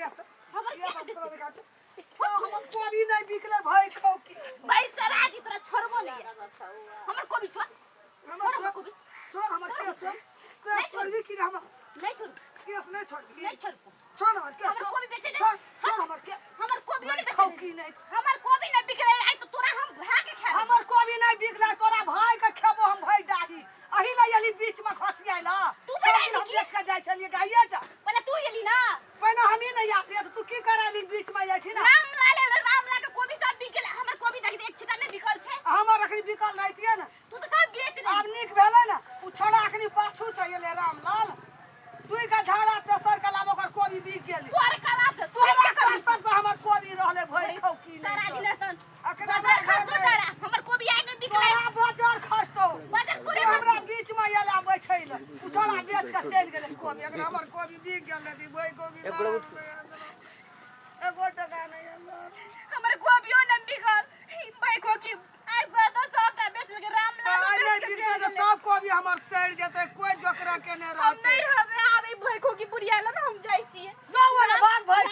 केस हमर केस केस हम तोरा बेचै देखा छौ। हमर कोबी नहि बिकलै भाइ खौ की भाइ सरा दी तोरा छोड़बो नहीं हमर कोबी छोड़। हमर छोड़ हमर कोबी। छोड़ हमर केस, छोड़ केस। छोड़बी कि हमर नहीं छोड़ केस? नहीं छोड़बी? नहीं छोड़। छोड़ हमर केस। हमर कोबी बेचे नहीं। छोड़, छोड़ हमर केस। हमर कोबी नहीं खौ बेचे। की नहीं हमर कोबी नहीं बिकलै आइ तो तोरा हम भाग के खा। हमर कोबी नहीं बिकलै, तोरा भाई के खेबो हम। भाई डाही अही ला एली बीच में खसियाइला। तू सब पहिले दिन हम एली की? बेच के जाइ छलियै गाइये टा। पहिले तू एली ना। पहिने हमही नहीं आतियै तऽ तू की कराली बीच में जाइ छी ना? राम लाल एलै, राम लाल के कोबी सब बिक गेलै। हमर कोबी देख, एक छिटा नहीं बिकल छै। हमर अखनी बिकल रहितियै ने। तू तऽ सब बेच लेली। आब नीक भेलै ने, ओ छोड़ा अखनी पाछू से एलै रामलाल, दुई का झाड़ा तेसर के लाब ओकर कोबी बिक गेलै। तोहर कला से तोहरा तोहर कर सब से हमर कोबी रहलै भरि खौ की सारा नहि दिन तन अखन बाजार खसतो तारा, हमर कोबी आइ नहि बिकलै। तोरा बाजार खसतौ। बाजार तोरे तू हमरा बीच में एला बैठै ले, ओ छोड़ा बेच के चलि गेलै कोबी। अगर हमर कोबी बिक गेल रहती भरि कोबी, एगो टका नहि आयल। हमर कोबियो नहि बिकल। ई बैको की आइ गो तो सबटा बेच लेलकै रामलाल। आइ नहि बेच के बिकतै चलि तऽ गेलै। सब कोबी हमर सड़ि जेतै, कोइ जोकरा के नहि हम रहतै। नहि रहबै आब ई बैको की बुढ़िया लग, हम जाइ छियै। जाउ ओने, भाग भाइ।